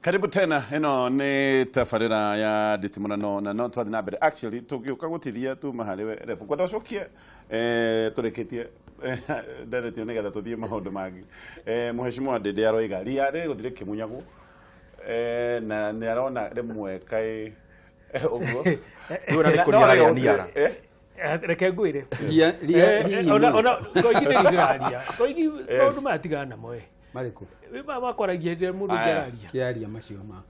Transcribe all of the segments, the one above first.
Karibu tena, ĩno nĩ tabarĩra ya nditimũrano na no twathiĩ na mbere. Actually tũgĩũka gũtithia tuma harĩ we rebu kwenda ũcokie tũrĩkĩtie nderetio nĩgetha tũthiĩ maũndũ mangĩ. Mheshimiwa Ndĩndĩ aroiga ria rĩgũthiĩ rĩkĩmunyagwo na nĩ arona rĩmwe kaĩ ũguo. Rĩu ona nĩ Na- kũria no ararĩa arauga niara. gũtirĩ- eh? Reke ngwĩre. Ria hihi Ona nũ? ona Koigi nĩ ndĩraria. Koigi maũndũ maya tigana namo ĩ. Marĩkũ? Wĩ maya makwaragia hĩndĩ ĩrĩa mũndũ ũngĩ Aya. araria. Kĩaria macio ma.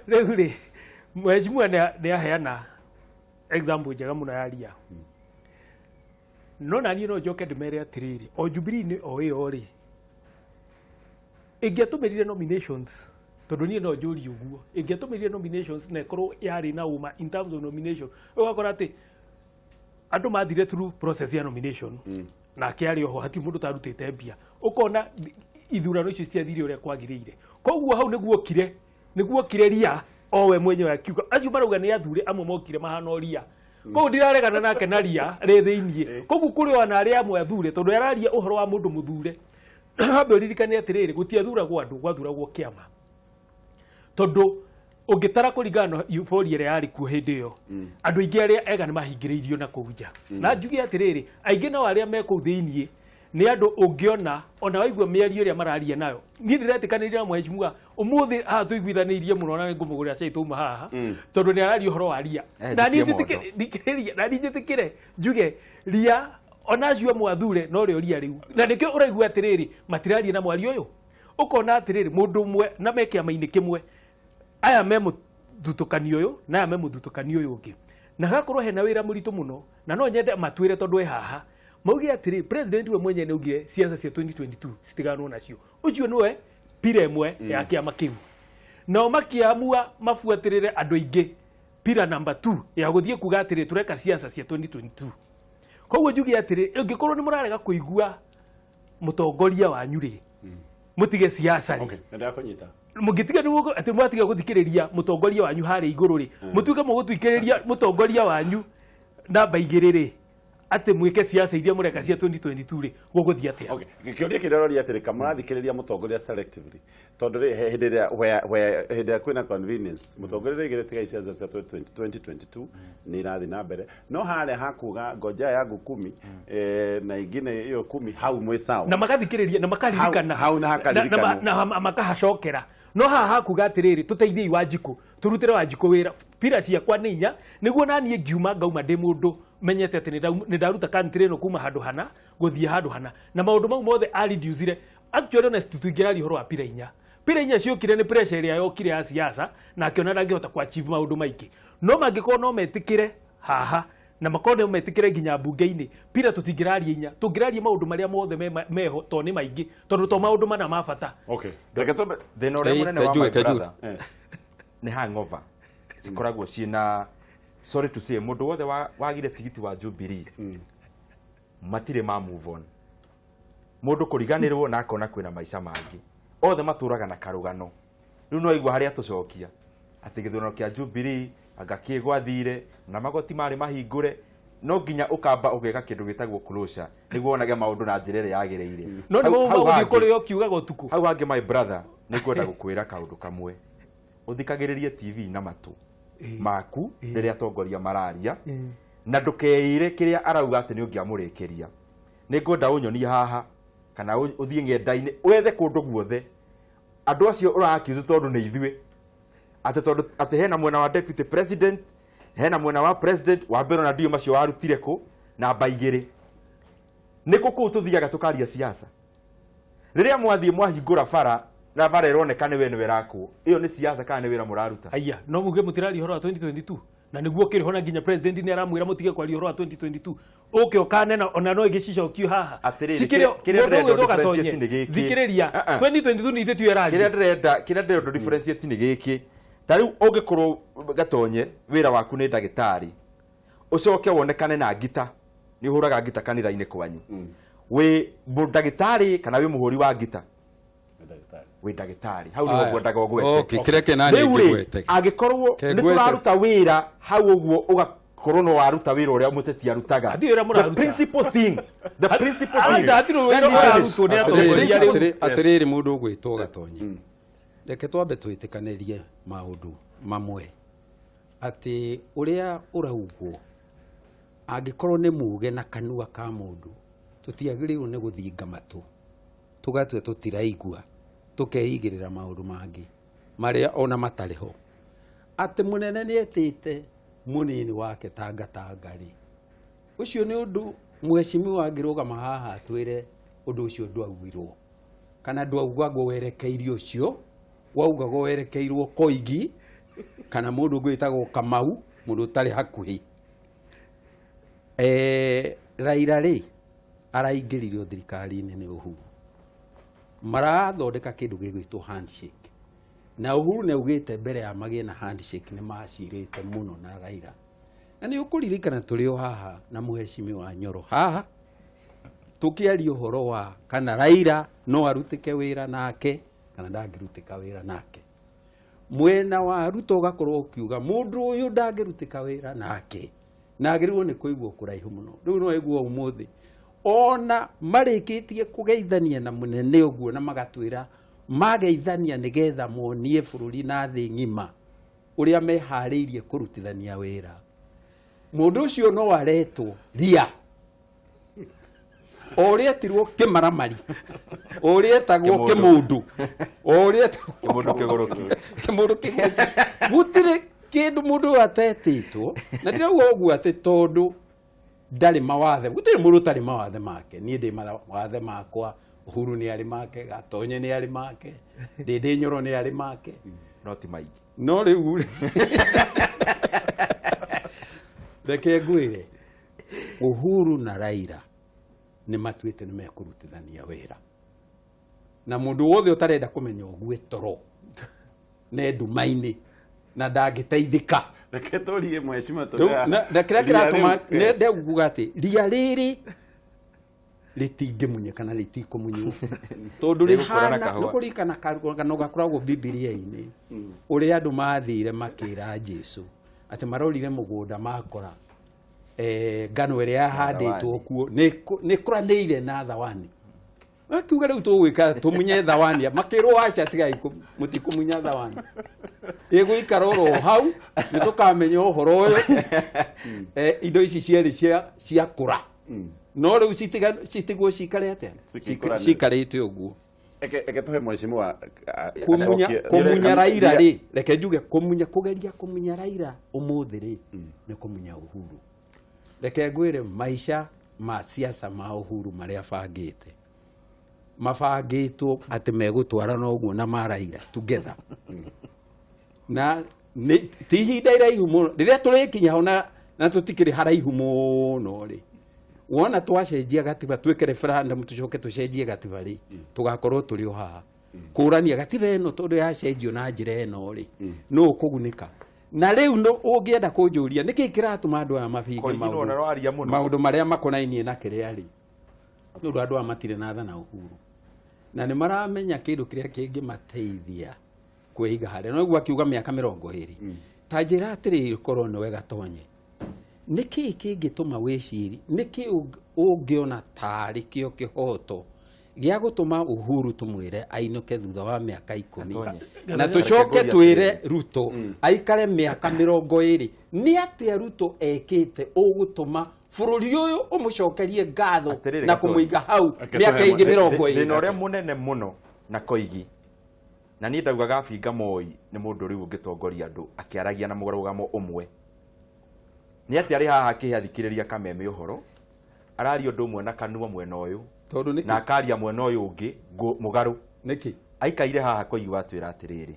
Rĩu rĩ, mheshimiwa nĩ aheana example njega mũno ya ria. No naniĩ no njoke ndĩmere atĩrĩrĩ, o Jubilee-inĩ o ĩyo rĩ, ĩngĩatũmĩrire nominations, tondũ niĩ no njũrie ũguo, ĩngĩatũmĩrire nominations na ĩkorwo yarĩ na ũma in terms of nomination, ũgakora atĩ andũ mathire through process ya nomination nake arĩ oho hatirĩ mũndũ ũtarutĩte mbia, ũkona ithurano icio citiathire ũrĩa kwagĩrĩire. Koguo hau nĩguo okire ria o we mwenyewe akiuga acio marauga nĩ athure amwe mokire mahana o ria. Koguo ndiraregana nake na ria rĩ thĩiniĩ. Koguo kũrĩ ona arĩa amwe athure, tondũ araria ũhoro wa mũndũ mũthure. Wambe ũririkane atĩrĩrĩ, gũtiathuragwo andũ, gwathuragwo kĩama, tondũ ũngĩtara kũringana na euphoria ĩrĩa yarĩ kuo hĩndĩ ĩyo, andũ aingĩ arĩa ega nĩ mahingĩrĩirio na kũu nja. Na njuge atĩrĩrĩ, aingĩ nao arĩa me kũu thĩiniĩ nĩ andũ ũngĩona ona waigua mĩario ĩrĩa mararia nayo. Niĩ ndĩretĩkanĩria na mheshimiwa ũmũthĩ haha, tũiguithanĩirie mũno na nĩngũmũgũrĩra cai twauma haha, tondũ nĩ araria ũhoro wa ria. Na niĩ Thikie mondo. thikĩrĩria, na niĩ njĩtĩkĩre njuge ria ona acio amwe athure no rĩo ria rĩu, na nĩkĩo ũraigua atĩrĩrĩ, matiraria na mwario ũyũ. Ũkona atĩrĩrĩ, mũndũ ũmwe na me kĩama-inĩ kĩmwe, aya me mũthutũkanio ũyũ na aya me mũthutũkanio ũyũ ũngĩ, na hagakorwo hena wĩra mũritũ mũno. Na no nyende matwĩre, tondũ e haha, mauge atĩrĩ, president we mwenyewe nĩ augire ciaca cia 2022 citiganwo nacio. Ũcio nĩwe pillar ĩmwe ya kĩama kĩu. Nao makĩamua mabuatĩrĩre andũ aingĩ pillar number 2 ya gũthiĩ kuga atĩrĩ, tũreka ciaca cia 2022. Koguo njuge atĩrĩ, ũngĩkorwo nĩ mũrarega kũigua mũtongoria wanyu rĩ, mũtige siasa rĩ. Okay, nĩndakũnyita. Mũngĩtiga nĩ atĩ mwatiga gũthikĩrĩria mũtongoria wanyu harĩa igũrũ rĩ, mũtuĩke mũgũtuikĩrĩria mũtongoria wanyu namba 2 rĩ, atĩ mwĩke siasa iria mũreka cia 2022 rĩ, gũgũthiĩ atĩa? Okay, kĩũria kĩrĩa ũroria atĩrĩ, kamũrathikĩrĩria mũtongoria selectively, tondũ rĩ hĩndĩ ĩrĩa hĩndĩ ĩrĩa kwĩna convenience, mũtongoria rĩgĩrĩ tigai ciaca cia 20 2022 nĩ irathiĩ na mbere, no harĩa hakuga ngojea yangu kumi na ingine ĩyo 10 hau mwĩ sawa. Na magathikĩrĩria na makaririkana. Hau na hakaririkanwo. Na makahacokera. No haha hakuga atĩrĩrĩ, tũteithiei Wanjikũ, tũrutĩre Wanjikũ wĩra, pillar ciakwa nĩ inya, nĩguo naniĩ ngiuma ngauma ndĩ mũndũ menyete atĩ nĩ ndaruta country ĩno kuma handũ hana gũthiĩ handũ hana. Na maũndũ mau mothe a-reducire. Actually, honest, tũtingĩraria ũhoro wa pillar inya. Pillar inya ciokire nĩ pressure ĩrĩa yokire ya siasa, na akĩona ndangĩhota ku achieve maũndũ maingĩ. No mangĩkorwo no metĩkĩre haha na makorwo no metĩkĩre nginya mbunge-inĩ, pillar tũtingĩraria inya, tũngĩraria maũndũ marĩa mothe meho, to nĩ maingĩ, tondũ to maũndũ mana ma bata. Okay, reke tũmbe Thĩna ũrĩa mũnene wa Kenjuge, my Kenjuge. brother nĩ hangover cikoragwo ciĩna, sorry to say, mũndũ wothe wagire tigiti wa Jubilee matirĩ ma move on. Mũndũ kũriganĩrwo na akona kwĩna maica mangĩ, othe matũraga na karũgano. Rĩu no igua harĩa tũcokia atĩ gĩthurano kĩa Jubilee anga kĩ gwathire na magoti marĩ mahingũre, no nginya ũkamba ũgeka kĩndũ gĩtagwo closure nĩguo wonage maũndũ na njĩra ĩrĩa yagĩrĩire. No nĩ Hau magũthiĩ hangĩ- kũrĩa ũkiugaga ũtukũ. Hau hangĩ, my brother, nĩ ngwenda gũkwĩra kaũndũ kamwe. Ũthikagĩrĩrie TV na matũ maku rĩrĩa atongoria mararia, na ndũkeĩre kĩrĩa arauga atĩ nĩ ũngĩamũrĩkĩria. Nĩ ngwenda ũnyonie haha kana ũthiĩ ng'enda-inĩ wethe kũndũ guothe andũ acio ũra-accuse tondũ nĩ ithuĩ, atĩ tondũ atĩ hena mwena wa deputy president, hena mwena wa president wa mbere, ona ndiũ macio warutire kũ. Namba 2, nĩ kũ kũu tũthiaga tũkaria siasa? Rĩrĩa mwathiĩ mwahingũra bara na bara ĩroneka nĩ we nĩwe ĩrakwo, ĩyo nĩ siasa kana nĩ wĩra mũraruta? Aya, no muge mũtiraria ũhoro wa 2022 na nĩguo kĩrĩ na nginya president nĩ aramwĩra mũtige kwaria ũhoro wa 2022, ũke ũkane na ona no ĩgĩcicokio haha. Atĩrĩrĩ, Cikĩrĩ kĩrĩa mũndũ ndĩrenda ũgwĩtwo differentiate Gatonye. nĩ gĩkĩ. Thikĩrĩria. Uh-uh. 2022 nĩ ithuĩ Kĩrĩa tuyaragia. ndĩrenda differentiate nĩ gĩkĩ. Ta rĩu ũngĩkorwo Gatonye wĩra waku nĩ ndagĩtarĩ, ũcoke wonekane na ngita, nĩ ũhũraga ngita kanitha-inĩ kwanyu, wĩ ndagĩtarĩ kana wĩ mũhũri wa ngita? Wĩ ndagĩtarĩ. Hau nĩho Aya. ngwendaga ũgwete. Okay, kĩrĩa kĩnani Rĩu rĩ, ngĩgwete. angĩkorwo Ke nĩ ngwete. tũraruta wĩra hau ũguo, ũgakorwo no waruta wĩra ũrĩa mũteti arutaga. Hatirĩ wĩra The mũraruta. principal thing, the principal thing. Aca, hatirĩ wĩra Let me finish. ũrarutwo nĩ atongoria rĩu. Atĩrĩrĩ, mũndũ ũgwĩtwo Gatonye. Reke twambe twĩtĩkanĩrie maũndũ mamwe, atĩ ũrĩa ũraugwo angĩkorwo nĩ muge na kanua ka mũndũ, tũtiagĩrĩirwo nĩ gũthinga matũ tũgatua tũtiraigua, tũkeigĩrĩra maũndũ mangĩ marĩa ona matarĩ ho. Atĩ mũnene nĩ etĩte mũnini wake tangatanga rĩ, ũcio nĩ ũndũ mheshimiwa angĩrũgama haha atwĩre ũndũ ũcio ndwaugirwo kana ndwaugagwo werekeirio ũcio, waugagwo werekeirwo Koigi kana mũndũ ũngĩ wĩtagwo Kamau, mũndũ ũtarĩ hakuhĩ. Raila rĩ araingĩririo thirikari-inĩ nĩ Uhuru, marathondeka kĩndũ gĩgwĩtwo handshake, na Uhuru nĩ augĩte mbere ya magĩe na handshake nĩ macirĩte mũno na Raila. Na nĩ ũkũririkana tũrĩ o haha na mheshimiwa Nyoro haha tũkĩaria ũhoro wa kana Raila no arutĩke wĩra nake kana ndangĩrutĩka wĩra nake. Mwena wa Ruto ũgakorwo ũkiuga mũndũ ũyũ ndangĩrutĩka wĩra nake na agĩrĩirwo nĩ kũigwo kũraihu mũno. Rĩu no ĩguo ũmũthĩ ona marĩkĩtie kũgeithania na mũnene ũguo na magatwĩra mageithania nĩgetha monie bũrũri na thĩ ng'ima ũrĩa meharĩirie kũrutithania wĩra, mũndũ ũcio no aretwo ria o ũrĩa etirwo kĩmaramari, o ũrĩa etagwo kĩmũndũ, o ũrĩa etagwo Kĩmũndũ kĩgũrũki. Kĩmũndũ kĩgũrũki. Gũtirĩ kĩndũ mũndũ ũyũ atetĩtwo, na ndĩrauga ũguo atĩ tondũ ndarĩ mawathe, gũtirĩ mũndũ ũtarĩ mawathe make. Niĩ ndĩ mawathe makwa, Uhuru nĩ arĩ make, Gatonye nĩ arĩ make, Ndĩndĩ Nyoro nĩ arĩ make, no ti maingĩ. No rĩu rĩ, reke ngwĩre, Uhuru na Raila nĩ matuĩte nĩ mekũrutithania wĩra, na mũndũ wothe ũtarenda kũmenya ũguo toro ne nduma-inĩ na ndangĩteithĩka. Reke tũrie mheshimiwa. Rĩu, na kĩrĩa kĩratũma ndekuga atĩ ria rĩrĩ rĩtingĩmunye kana rĩtikũmunywo tondũ Rĩgũkũra na rĩhana kahũa. nĩkũririkana kano gakoragwo Bibilia-inĩ ũrĩa andũ mathire makĩra Jesu atĩ marorire mũgũnda makora ngano ĩrĩa yahandĩtwo Thawani. kuo nĩ ĩkũranĩire na thawani, makiuga rĩu tũgwĩka tũmunye thawani, makĩrwo aca tigai mũtikũmunya thawani, ĩgũikara oro hau nĩ tũkamenya ũhoro ũyũ. Indo ici cierĩ ciakũra, no rĩu citigwo cikare atĩa? Cikĩkũranĩte. Cikarĩte ũguo. Eke tũhe mheshimiwa Kũmunya acokie. Kũmunya Raila rĩ, reke njuge kũmunya, kũgeria kũmunya Raila ũmũthĩ rĩ, nĩ kũmunya Uhuru. Reke ngwĩre, maica ma siasa ma Uhuru marĩa bangĩte mabangĩtwo atĩ megũtwarana ũguo na ma Raila together, na nĩ ti ihinda iraihu mũno rĩrĩa tũrĩkinya ho, na tũtikĩrĩ haraihu mũno rĩ, wona twacenjia gatiba, twĩke referendum, tũcoke tũcenjie gatiba rĩ, tũgakorwo tũrĩ o haha kũrania gatiba ĩno tondũ yacenjio na njĩra ĩno rĩ, nũ ũkũgunĩka. Na rĩu no ũngĩenda kũnjũria nĩkĩ kĩratũma andũ aya mabinge Koigi no maũndũ ũraria mũno. Maũndũ marĩa makonainie na kĩrĩa rĩ, nĩ ũndũ andũ aya matirĩ na tha na Uhuru na nĩ maramenya kĩndũ kĩrĩa kĩngĩmateithia kwĩiga harĩa no guo akiuga mĩaka 20. Ta njĩra atĩrĩrĩ, korwo nĩwe Gatonye, nĩkĩ kĩngĩtũma wĩciri, nĩkĩ ũngĩona tarĩ kĩo kĩhoto gĩa gũtũma Uhuru tũmwĩre ainũke thutha wa mĩaka 10 Gatonye. na tũcoke Reke ngũrie twĩre atĩrĩrĩ. Ruto aikare mĩaka 20? Nĩ atĩa Ruto ekĩte ũgũtũma bũrũri ũyũ ũmũcokerie ngatho Atĩrĩrĩ, na Gatonye. kũmũiga hau Reke mĩaka tũhe ĩngĩ mĩrongo Thĩna ĩrĩ? ũrĩa mũnene mũno na Koigi, na niĩ ndaugaga Binga Moi nĩ mũndũ rĩu ũngĩtongoria andũ akĩaragia na mũrũgamo ũmwe, nĩ atĩ arĩ haha akĩhe athikĩrĩria kameme ũhoro, araria ũndũ ũmwe na kanua mwena ũyũ Tondũ na nĩkĩ? akaria mwena ũyũ ũngĩ mũgarũ. Nĩkĩ? Aikaire haha Koigi watwĩra atĩrĩrĩ,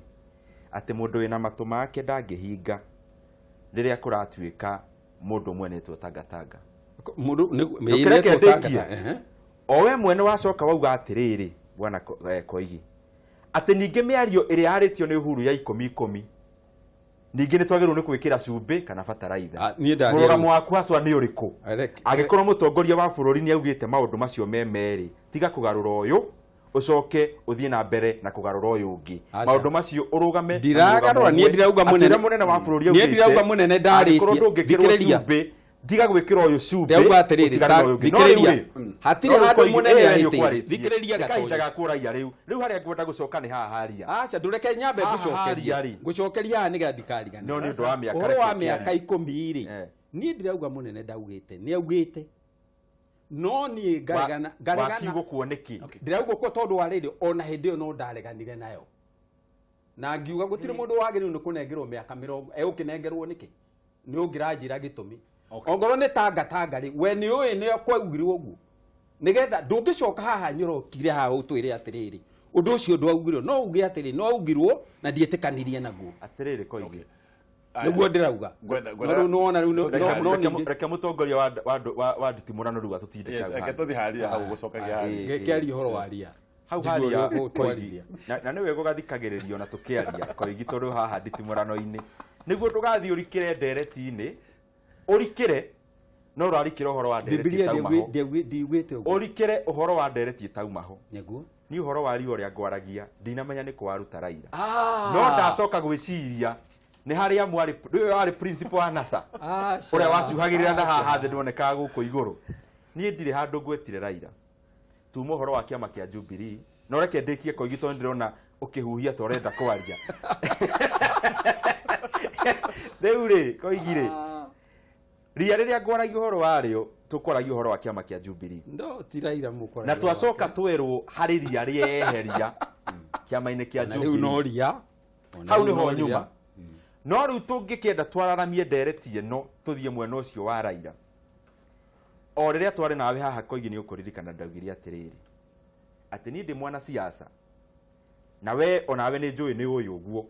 atĩ mũndũ wĩna matũ make ndangĩhinga rĩrĩa kũratuĩka mũndũ ũmwe nĩtwo tangatanga. Mũndũ Ndũkĩreke nĩetwo ndĩkie. tangata, ehe. O we mwene wacoka wauga atĩrĩrĩ, bwana Koigi, atĩ ningĩ mĩario ĩrĩa yarĩtio nĩ Uhuru ya ikũmi ikũmi ningĩ nĩ twagĩrĩirwo nĩ gwĩkĩra cumbĩ kana bataraitha. Ah, niĩ ndaria Mũrũgamo rĩu. waku haswa nĩ ũrĩkũ? Angĩkorwo mũtongoria wa bũrũri nĩ augĩte maũndũ macio me merĩ, tiga kũgarũra ũyũ ũcoke ũthiĩ na mbere na kũgarũra ũyũ ũngĩ. Aca. Maũndũ macio ũrũgame na Ndiragarũra, mũrũgamo niĩ ũmwe. ndirauga Atĩ mũnene- ũrĩa mũnene wa bũrũri Niĩ augĩte, ndirauga mũnene ndarĩtie. angĩkorwo ndũngĩkĩrwo Thikĩrĩria. cumbĩ. Tiga gwĩkĩra ũyũ cumbĩ, Ndĩrauga atĩrĩrĩ, ũtigane na ũyũ ũngĩ. No rĩu thikĩrĩria. rĩ, Hatirĩ no rĩu handũ Koigi, mũnene ĩĩ, nĩ ahĩtĩire. ũkwarĩtie. Thikĩrĩria Nĩ kahinda Gatonya. ga kũraia rĩu. Rĩu harĩa ngwenda gũcoka nĩ haha haria. Aca ndũreke nyambe Haha ngũcokerie. haria rĩ. Ngũcokeria haha nĩgetha ndikarigane. No nĩ ũndũ wa mĩaka Ũhoro reke wa kĩarie. mĩaka 10 rĩ, Eh. niĩ ndirauga mũnene ndaugĩte, nĩ augĩte. No niĩ ngaregana, ngaregana. Wakiugo kuo nĩkĩ? Ndĩrauga ũguo tondũ wa rĩrĩ, ona hĩndĩ ĩyo no ndareganire nayo. Na ngiuga gũtirĩ mũndũ wagĩrĩirwo nĩ kũnengerwo mĩaka mĩrongo, egũkĩnengerwo nĩkĩ? Nĩ ũngĩranjĩra gĩtũmi. Ongorwo nĩ tangatanga rĩ, we nĩ ũĩ nĩ kwaugirwo ũguo. Nĩgetha ndũngĩcoka haha nyorokire haha ũtwĩre atĩrĩrĩ, ũndũ ũcio ndwaugirwo, no uge atĩrĩ, no augirwo na ndietĩkanirie naguo. Atĩrĩrĩ Koigi. Nĩguo ndĩrauga. Ngwenda- No rĩu nĩwona rĩu no Reke ningĩ- reke mũtongoria wa nditimũrano rĩu atũtindĩke Yes, hau reke harĩa. tũthiĩ haria hau gũcokagia haria. Ngĩaria ũhoro wa ria. Hau Njiguo haria ũrĩa ũgũtwarithia. Koigi, na nĩ wega ũgathikagĩrĩrio na tũkĩaria Koigi tondũ haha nditimũrano-inĩ nĩguo ndũgathiĩ ũrikĩre ndereti-inĩ, ũrikĩre no ũrarikĩra ũhoro wa ndereti Bibilia ĩtauma ho. ndiugĩte ũguo. Ũrikĩre ũhoro wa ndereti ĩtauma ho. Nĩguo. Ni ũhoro wa ria ũrĩa ngwaragia ndinamenya nĩ kũwaruta Raila. Ah. No ndacoka gwĩciria nĩ harĩa mwarĩ, rĩu warĩ principal wa NASA Aca. ũrĩa wacuhagĩrĩra na haha Aca. thĩ ndwonekaga gũkũ igũrũ. Niĩ ndirĩ handũ ngwetire Raila. Tuma ũhoro wa kĩama kĩa Jubilee. No reke ndĩkie Koigi tondũ ndĩrona ũkĩhuhia ta ũrenda kwaria. Rĩu rĩ, Koigi rĩ, ria rĩrĩa ngwaragia ũhoro warĩo, tũkwaragia ũhoro wa kĩama kĩa Jubilee. No ti Raila mũkoragia Na twacoka wake. twerwo harĩ ria rĩeheria kĩama-inĩ kĩa Na rĩu no Jubilee. ria. Ona Hau rĩu nĩho no ria. nyuma. No rĩu tũngĩkĩenda twararamie ndereti ĩno tũthiĩ mwena ũcio wa Raila. O rĩrĩa twarĩ nawe haha Koigi nĩ ũkũririkana ndaugire atĩrĩrĩ, atĩ niĩ ndĩ mwana siasa na we onawe nĩ njũĩ nĩ ũĩ ũguo.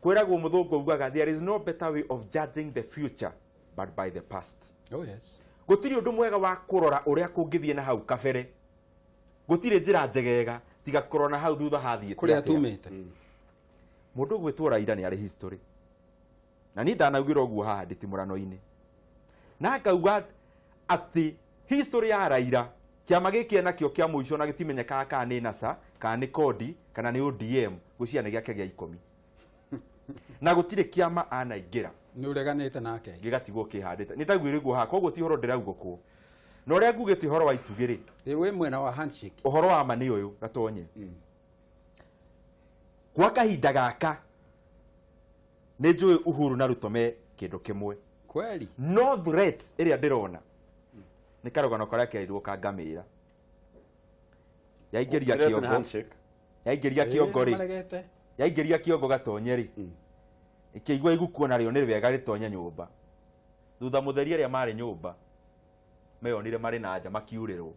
Kwĩragwo mũthũngũ augaga there is no better way of judging the future but by the past. Oh yes. Gũtirĩ ũndũ mwega wa kũrora ũrĩa kũngĩthiĩ na hau kabere. Gũtirĩ njĩra njegega tiga kũrora na hau thutha hathiĩte Kũrĩa atĩa. tumĩte. Mũndũ ũgwĩtwo Raila nĩ arĩ history. Na niĩ ndanaugĩra ũguo haha nditimũrano-inĩ. Na ngauga atĩ history ya Raila kĩama gĩkĩ enakĩo kĩa mũico na gĩtimenyekaga kana nĩ NASA, kana nĩ Kodi, kana nĩ ODM, gwĩciria nĩ gĩake gĩa 10. Na gũtirĩ kĩama anaingĩra. Nĩ ũreganĩte nake. Gĩgatigwo kĩhandĩte. Nĩ ndaugire ũguo haha, koguo ti ũhoro ndĩrauga kũu. Na ũrĩa ngugĩte ũhoro wa itugĩ rĩ, Ĩ, wĩ mwena wa handshake. ũhoro wa ma nĩ ũyũ, Gatonye. Gwa kahinda gaka nĩ njũĩ Uhuru na Ruto me kĩndũ kĩmwe. Kweli. No threat ĩrĩa ndĩrona nĩ karũgano karĩa kerirwo ka ngamĩra. Yaingĩria Threat nĩ kĩongo. handshake. Yaingĩria kĩongo rĩ. Maregete. Yaingĩria kĩongo Gatonye rĩ. Ĩkĩigua igukuo narĩo nĩ wega rĩtonye nyũmba. Thutha mũtheri arĩa marĩ nyũmba meyonire marĩ na nja makiurĩrwo.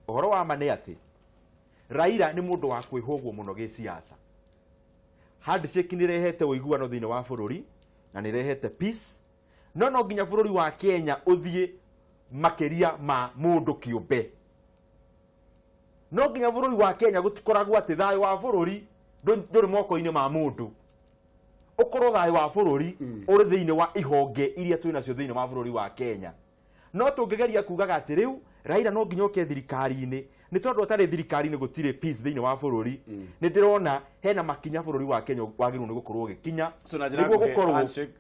Ũhoro wa ma nĩ atĩ Raila nĩ mũndũ wa kwĩhũgwo mũno gĩsiasa. Handshake nĩ ĩrehete ũiguano thĩinĩ wa bũrũri na nĩ ĩrehete peace. No no nginya bũrũri wa Kenya ũthiĩ makĩria ma mũndũ kĩũmbe. No nginya bũrũri wa Kenya gũtikoragwo atĩ thayũ wa bũrũri ndũrĩ moko-inĩ ma mũndũ. Ũkorwo thayũ wa bũrũri ũrĩ thĩinĩ wa ihonge iria twĩ nacio thĩinĩ wa bũrũri wa Kenya. No tũngĩgeria kugaga atĩ rĩu Raila no nginya oke thirikari-inĩ, nĩ tondũ atarĩ thirikari-inĩ gũtirĩ peace thĩinĩ wa bũrũri. Nĩ ndĩrona hena makinya bũrũri wa Kenya wagĩrĩirwo nĩ gũkorwo ũgĩkinya. So na njĩra Nĩguo nguhĩ, gũkorwo handshake.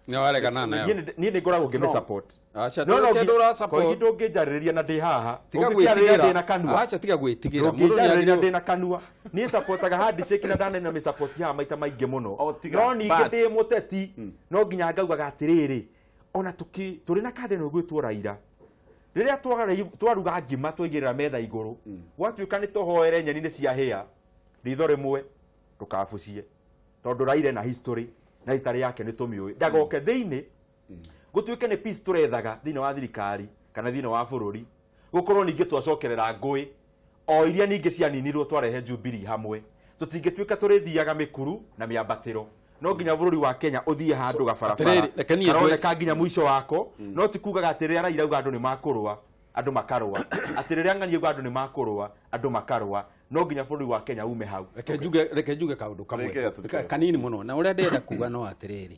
Nĩ waregana nayo. Niĩ nĩ ngoragwo ngĩmĩ support. Aca, No, no, ndũreke ndũra support. Koigi ndũngĩnjarĩrĩria na ndĩ haha. Tiga Ũngĩkĩarĩrĩria gwĩtigĩra. ndĩ na kanua. Aca, tiga gwĩtigĩra. Mũndũ nĩ Ndũngĩnjarĩrĩria agĩrĩirwo- ndĩ na kanua. Niĩ supportaga handshake na ndanena mĩsupport haha maita maingĩ mũno. O, tiga, No ningĩ but- ndĩ mũteti, no nginya ngaugaga atĩrĩrĩ, ona tũrĩ na kanda ĩno ĩgwĩtwo Raila. Rĩrĩa twaruga ngima twaigĩrĩra metha igũrũ, gwatuĩka nĩ tũhoere nyeni nĩ ciahĩa, ritho rĩmwe ndũkabucie. Tondũ Raila ena history, na history yake nĩ tũmĩũĩ. Ndagoke thĩinĩ, gũtuĩke nĩ peace tũrethaga thĩinĩ wa thirikari kana thĩinĩ wa bũrũri, gũkorwo ningĩ twacokerera ngũĩ o iria ningĩ cianinirwo twarehe Jubilee hamwe. Tũtingĩtuĩka tũrĩthiaga mĩkuru na mĩambatĩro. No nginya bũrũri wa Kenya ũthiĩ handũ gabarabara. Atĩrĩrĩ, reke niĩ Karoneka nginya mũico wako, no ti kugaga atĩ rĩrĩa Raila auga andũ nĩ makũrũa, andũ makarũa. Atĩ rĩrĩa Ng'ani auga andũ nĩ makũrũa, andũ makarũa. No nginya bũrũri wa Kenya ume hau. Reke njuge kaũndũ kamwe. Reke tũthikĩrĩrie. Kanini mũno. Na ũrĩa ndĩrenda kuga no atĩrĩrĩ.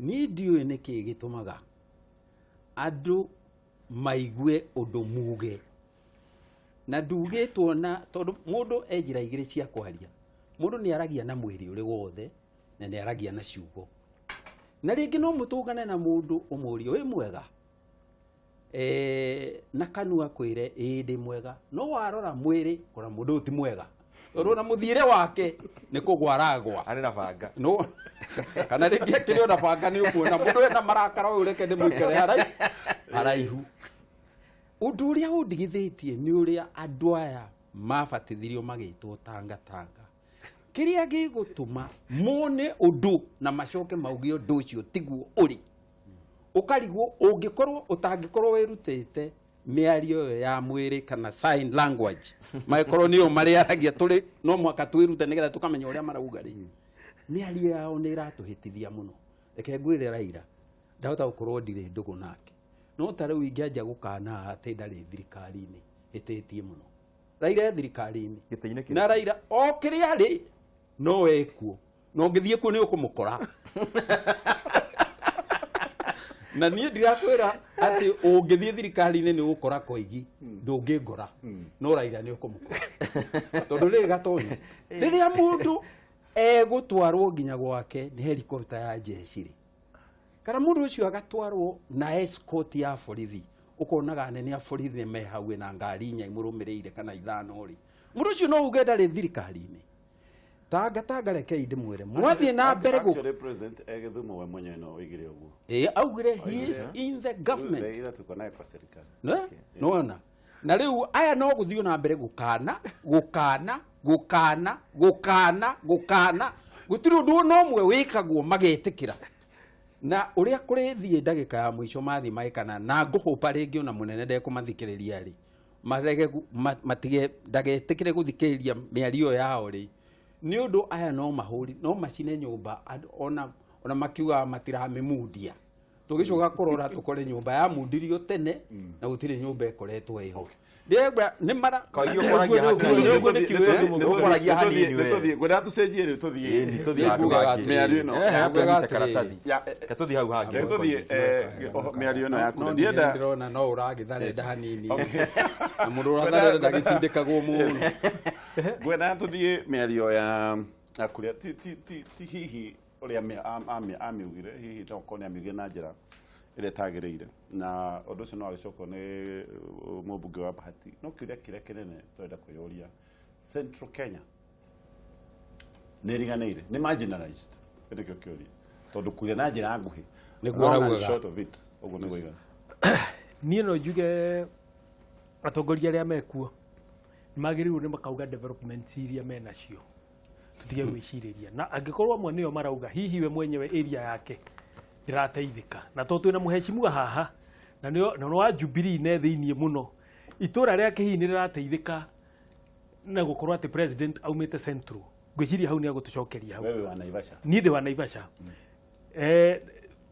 Niĩ ndiũĩ nĩkĩ gĩtũmaga andũ maigue ũndũ muge. Na ndugĩtwo na tondũ mũndũ e njĩra igĩrĩ cia kwaria. Mũndũ nĩ aragia na mwĩrĩ ũrĩ wothe na nĩ aragia na ciugo. Na rĩngĩ no mũtũngane na mũndũ ũmũrie wĩ mwega, na kanua kwĩre ĩĩ ndĩ mwega, no warora mwĩrĩ kora mũndũ ũyũ ti mwega, tondũ ona mũthiĩre wake nĩ kũgwa aragwa. Arĩ na banga. No kana rĩngĩ akĩrĩ ona banga, nĩ ũkuona mũndũ ena marakara ũyũ, reke ndĩmũikare haraihu. Ũndũ ũrĩa ũndigithĩtie nĩ ũrĩa andũ aya mabatithirio magĩtwo tangatanga, kĩrĩa gĩgũtũma mone ũndũ na macoke mauge ũndũ ũcio tiguo ũrĩ. Ũkarigwo ũngĩkorwo ũtangĩkorwo wĩrutĩte mĩario ĩyo ya mwĩrĩ kana sign language, magĩkorwo nĩyo marĩaragia, tũrĩ no mũhaka twĩrute nĩgetha tũkamenya ũrĩa marauga rĩ. Mĩario yao nĩ ĩratũhĩtithia mũno. Reke ngwĩre, Raila ndahota gũkorwo ndirĩ ndũgũ nake, no ta rĩu ingĩanjia gũkana atĩ ndarĩ thirikari-inĩ, hĩtĩtie mũno. Raila e thirikari-inĩ. Gĩtĩ-inĩ kĩrĩkũ? Na Raila o kĩrĩa arĩ no ekuo, na ũngĩthiĩ kuo nĩ ũkũmũkora. Na niĩ ndirakwĩra atĩ ũngĩthiĩ thirikari-inĩ nĩ ũgũkora Koigi, ndũngĩngora, no Raila nĩ ũkũmũkora, tondũ rĩrĩ gatonya rĩrĩa mũndũ egũtwarwo nginya gwake nĩ helikopta ya jeshi rĩ, kana mũndũ ũcio agatwarwo na escort ya borithi, ũkonaga anene a borithi me hau na ngari inya imũrũmĩrĩire kana ithano rĩ, mũndũ ũcio no uge ndarĩ thirikari-inĩ. Tanga tanga, rekei ndĩmwĩre, mwathiĩ na mbere gũ Actually, president e Gĩthumo we mwenyewe no oigire ũguo. Ĩ, augire he is in the government. Raila tuko naye kwa serikali. Ne? Nona na rĩu aya no gũthiĩ na mbere gũkana gũkana gũkana gũkana gũkana, gũtirĩ ũndũ ona ũmwe wĩkagwo magetĩkĩra. Na ũrĩa kũrĩthiĩ ndagĩka ya mũico mathiĩ magĩkana na ngũhũpa rĩngĩ, ona mũnene ndekũmathikĩrĩria rĩ, marege matige ndagetĩkĩre gũthikĩrĩria mĩario yao rĩ, nĩ ũndũ aya no mahũri no macine nyũmba andũ ona makiugaga matiramĩmundia, tũgĩcoka kũrora tũkore nyũmba yamundirio tene na gũtirĩ nyũmba ĩkoretwo ĩho. Ndĩrauga nĩ mara Koigi ũkoragia hanini. Ũguo nĩ kiugo Ũkoragia hanini we. Ngwenda tũcenjie rĩu, tũthiĩ Ĩni, tũthiĩ handũ Ngugaga hangĩ. Mĩario ĩno. Hakuhĩ Ngugaga nyite karatathi. Ya, Reke tũthiĩ hau hangĩ. Reke tũthiĩ mĩario ĩno yaku. No Ndienda ndĩrona no ũragĩtharenda hanini, Okay. na mũndũ ũratharenda ndagĩtindĩkagwo mũno. Ngwenda tũthiĩ mĩario ya kũrĩa ti hihi ũrĩa amiugire, hihi no korwo nĩ amiugire na njĩra ĩrĩa ĩtagĩrĩire, na ũndũ ũcio no agĩcokwo nĩ mũmbunge wa Bahati. No kĩũria kĩrĩa kĩnene tũrenda kwĩyũria, Central Kenya nĩ ĩriganĩire, nĩ marginalized? Kĩu nĩkĩo kĩũria, tondũ kuria na njĩra nguhĩ, Nĩguo long and araugaga. short of it, ũguo nĩguo oigaga. Niĩ no njuge atongoria arĩa mekuo nĩ magĩrĩirwo nĩ makauga development iria menacio, tũtige gwĩcirĩria. Na angĩkorwo amwe nĩo marauga hihi we mwenyewe area yake ndĩrateithĩka, na tondũ twĩna mũheshimiwa haha na nĩ wa Jubilee ne thĩiniĩ mũno, itũra rĩake hihi nĩ rĩrateithĩka na gũkorwo atĩ president aumĩte Central, ngwĩciria hau nĩ agũtũcokeria hau. Wewe wa Naivasha. Niĩ ndĩ wa Naivasha.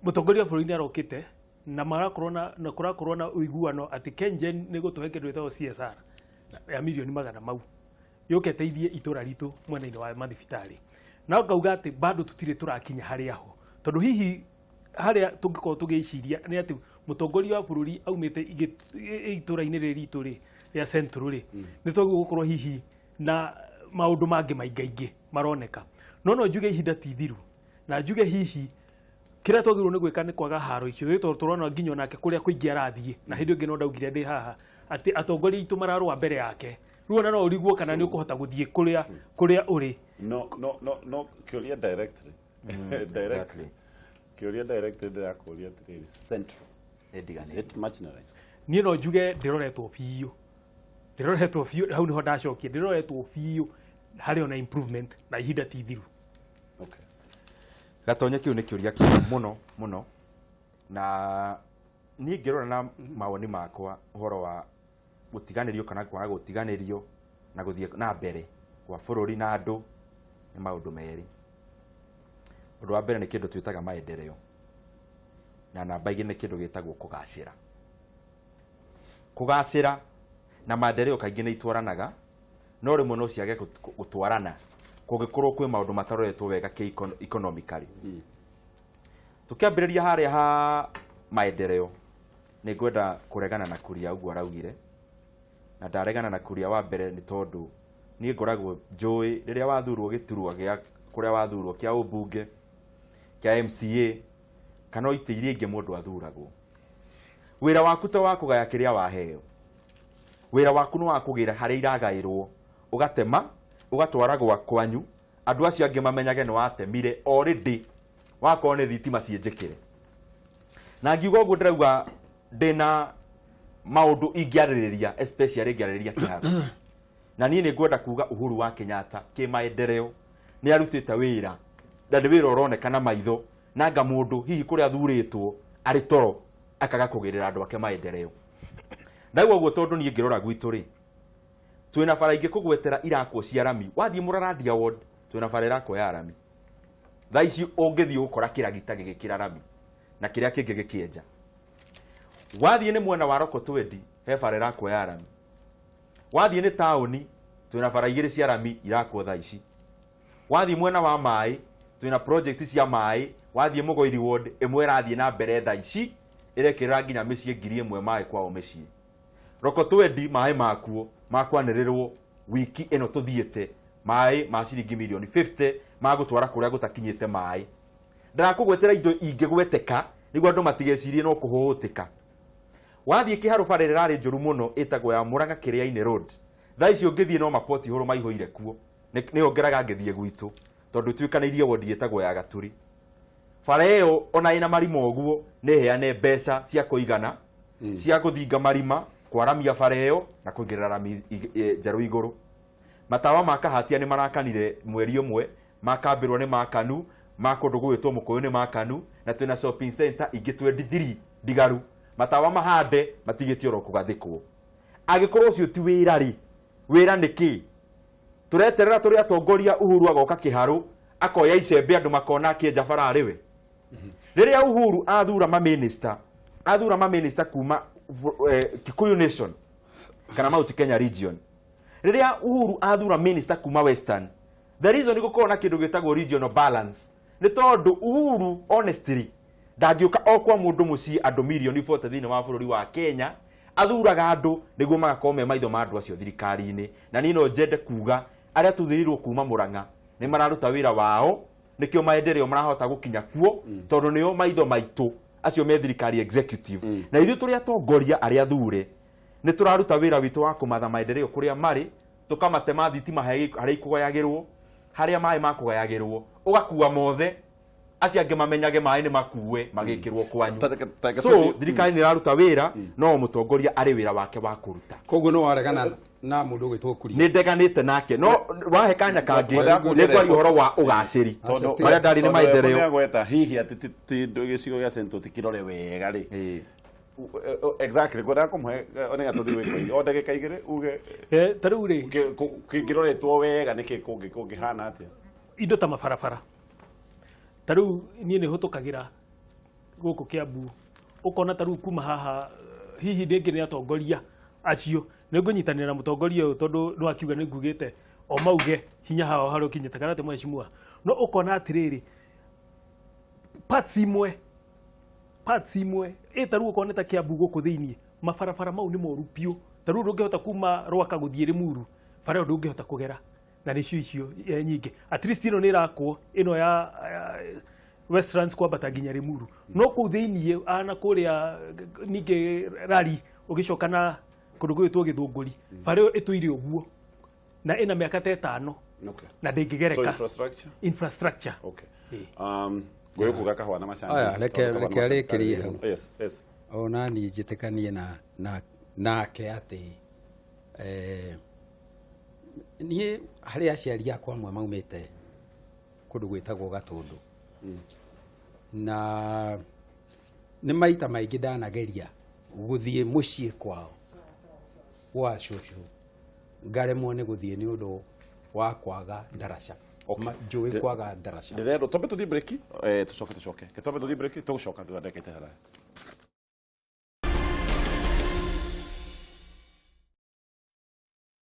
Mũtongoria wa bũrũri nĩ arokĩte na marakorwo na kũrakorwo na ũiguano atĩ KenGen nĩ gũtũhe kĩndũ gĩtagwo CSR ya mirioni magana mau yũke ĩteithie itũra ritũ mwena-inĩ wa mathibitarĩ, na ngauga atĩ bado tũtirĩ tũrakinya harĩa ho, tondũ hihi harĩa tũngĩkorwo tũgĩciria nĩ atĩ mũtongoria wa bũrũri aumĩte itũra-inĩ rĩrĩ ritũ rĩ rĩa Central rĩ, nĩ twagĩrĩirwo gũkorwo hihi na maũndũ mangĩ maingaingĩ maroneka. No njuge ihinda ti ithiru, na njuge hihi kĩrĩa twagĩrĩirwo nĩ gwĩka nĩ kwaga haro icio rĩ, tondũ tũrona nginya onake kũrĩa kũingĩ arathiĩ. Na hĩndĩ ĩngĩ no ndaugire ndĩ haha atĩ atongoria aitũ mararũa mbere yake, rĩu ona no ũrigwo kana nĩ ũkũhota gũthiĩ kũrĩa ũrĩ. No kĩũria directly directly. Exactly. Kĩũria directly ndĩrakũria atĩrĩrĩ, Central, is Nĩndiganĩire. it marginalized? Niĩ no njuge ndĩroretwo biũ, ndĩroretwo biũ. Hau nĩho ndacokia, ndĩroretwo biũ, harĩ ona improvement na ihinda ti ithiru. Okay. Gatonye, kĩu nĩ kĩũria kĩega mũno mũno, na niĩ ngĩrora na mawoni makwa, ũhoro wa gũtiganĩrio kana kwaga gũtiganĩrio na gũthiĩ na mbere kwa bũrũri na andũ nĩ maũndũ merĩ. Ũndũ wa mbere nĩ kĩndũ twĩtaga maendeleo, na namba igĩrĩ nĩ kĩndũ gĩtagwo kũgacĩra. Kũgacĩra na maendeleo kaingĩ nĩ itwaranaga, no rĩmwe no ciage gũtwarana kũngĩkorwo kwĩ maũndũ mataroretwo wega kĩ economically. Tũkĩambĩrĩria harĩa ha maendeleo, nĩ ngwenda kũregana na Kuria ũguo araugire, na ndaregana na Kuria wa mbere nĩ tondũ niĩ ngoragwo njũĩ rĩrĩa wathurwo gĩturwa gĩa kũrĩa wathurwo kĩa ũmbunge, kĩa MCA, Kana o itĩ iria ingĩ mũndũ athuragwo. Wĩra waku to wa kũgaya kĩrĩa waheo. Wĩra waku nĩ wa kũgĩra harĩa iragaĩrwo, ũgatema, ũgatwara gwa kwanyu, andũ acio angĩ mamenyage nĩ watemire already, wakorwo nĩ thitima ciĩnjĩkĩre. Na ngiuga ũguo ndĩrauga ndĩna maũndũ ingĩarĩrĩria, especially ngĩarĩrĩria Kĩharu. Na niĩ nĩ ngwenda kuga Uhuru wa Kenyatta kĩmaendeleo nĩ arutĩte wĩra, na nĩ wĩra ũroneka na maitho, na anga mũndũ hihi kũrĩa athurĩtwo arĩ toro akaga kũgĩrĩra andũ ake maendeleo. Ndauga ũguo tondũ niĩ ngĩrora gwitũ rĩ, twĩna bara ingĩ kũgwetera irakwo cia rami. Wathiĩ Mũrarandia ward twĩna bara ĩrakwo ya rami. Thaa ici ũngĩthiĩ ũgũkora kĩragita gĩgĩkĩra rami na kĩrĩa kĩngĩ gĩkĩenja. Wathiĩ nĩ mwena wa Rokotwendi he bara ĩrakwo ya rami. Wathiĩ nĩ taũni twĩna bara igĩrĩ cia rami irakwo thaa ici. Wathiĩ mwena wa maĩ twĩna project cia maĩ. Wathiĩ Mũgoiri ward ĩmwe ĩrathiĩ na mbere thaa ici ĩrekĩrĩra nginya mĩciĩ 1000 maĩ kwao mĩciĩ. Rokotwendi maĩ makuo makwanĩrĩrwo wiki ĩno tũthiĩte, maĩ ma ciringi mirioni 50 magũtwara kũrĩa gũtakinyĩte maĩ. Ndĩrakũgwetera indo ingĩgweteka nĩguo andũ matigecirie no kũhũhũtĩka. Wathiĩ Kĩharũ bara ĩrĩa ĩrarĩ njũru mũno ĩtagwo ya Mũrang'a Kĩrĩainĩ Road. Thaa ici ũngĩthiĩ no mapoti hũrũ maihũire kuo. Nĩyo ngeraga ngĩthiĩ gwitũ tondũ ĩtuĩkanĩirie wondi ĩtagwo ya Gaturi. Bara ĩyo ona ĩna marima ũguo nĩ heane mbeca cia kũigana cia gũthinga marima, kwaramia bara ĩyo na kũigĩrĩra rami njerũ igũrũ. Matawa ma Kahatia nĩ marakanire mweri ũmwe, makambĩrwo nĩ makanu, ma kũndũ gũgwĩtwo Mũkũyũ nĩ makanu, na twĩna shopping center ingĩ 23 ndigaru. Matawa mahande matigĩtie oro kũgathĩkwo. Angĩkorwo ũcio ti wĩra rĩ, wĩra nĩ kĩ? Tũreterera tũrĩ atongoria Uhuru agoka Kĩharũ akoya icembe andũ makona akĩenja bara arĩ we. Rĩrĩa Uhuru athura maminista, athura maminista kuma Kikuyu Nation kana Mount Kenya region. Rĩrĩa Uhuru athura minister kuma Western, the reason gũkorwo na kĩndũ gĩtagwo regional balance nĩ tondũ Uhuru honestly ndangĩũka o kwa mũndũ mũciĩ andũ mirioni 40 thĩinĩ wa bũrũri wa Kenya, athuraga andũ nĩguo magakorwo me maitho ma andũ acio thirikari-inĩ. Na niĩ no njende kuga arĩa tuthĩrĩirwo kuma Murang'a nĩ mararuta wĩra wao, nĩkĩo maendeleo marahota gũkinya kuo, tondũ nĩo maitho maitũ acio me thirikari executive. Na ithuĩ tũrĩ atongoria arĩa thure nĩ tũraruta wĩra witũ wa kũmatha maendeleo kũrĩa marĩ, tũkamatema thitima harĩa ikũgayagĩrwo, harĩa maĩ makũgayagĩrwo, ũgakua mothe acio angĩ mamenyage maĩ nĩ makue magĩkĩrwo kwanyu. So thirikari nĩ ĩraruta wĩra, no mũtongoria arĩ wĩra wake wa kũruta. Koguo no waregana na mũndũ ũgwĩtwo Kuria? Nĩ ndeganĩte nake, no wahe kanya kangĩ nĩ ngwaria ũhoro wa ũgacĩri marĩa ndarĩ nĩ maendeleo. Nĩagweta hihi atĩ ti gĩcigo gĩa Central ti kĩrore wega rĩ. Exactly, ngwendaga kũmũhe nĩgetha tũthiĩ gwĩkwo o ndagĩka igĩrĩ uge Ta rĩu rĩ kĩngĩroretwo wega nĩkĩ kũngĩhana atĩa? Indo ta mabarabara, ta rĩu niĩ nĩ hũtũkagĩra gũkũ Kiambu, ũkona ta rĩu kuma haha hihi rĩngĩ nĩ atongoria acio nĩ ngũnyitanĩra na mũtongoria ũyũ tondũ nĩ wakiuga nĩ ngugĩte o mauge hinya hao harĩa ũkinyĩte kana atĩ mheshimiwa, no ũkona atĩrĩrĩ parts imwe ĩ ta rĩu ũkona ta Kiambu gũkũ thĩiniĩ mabarabara mau nĩ moru biũ. Ta rĩu ndũngĩhota kuma Rwaka gũthiĩ Limuru, bara ĩyo ndũngĩhota kũgera, na nĩcio icio nyingĩ. At least ĩno nĩ ĩrakwo ĩno ya Westlands kwambata nginya Limuru, no kũu thĩiniĩ ana kũrĩa ningĩ rari ũgĩcoka na kũndũ gwĩtwo Gĩthũngũri, bara ĩyo ĩtũire ũguo na ĩna mĩaka ta ĩtano na ndĩngĩgereka. So infrastructure? Infrastructure. Okay. Ngũyũ kuga kahũa na macani. Aya, reke arĩkĩrie hau. Yes, yes. Ona niĩ njĩtĩkanie na nake atĩ niĩ harĩ aciari akwa amwe maumĩte kũndũ gwĩtagwo Gatũndũ. Na nĩ maita maingĩ ndanageria gũthiĩ mũciĩ kwao gwa cũcũ, ngaremwo nĩ gũthiĩ nĩ ũndũ wa kwaga ndaraca. Njũĩ kwaga ndaraca. Ndĩrerwo twambe tũthiĩ break, tũcoke tũcoke. Twambe tũthiĩ break, tũgũcoka thutha ndagĩka itarĩ haraya.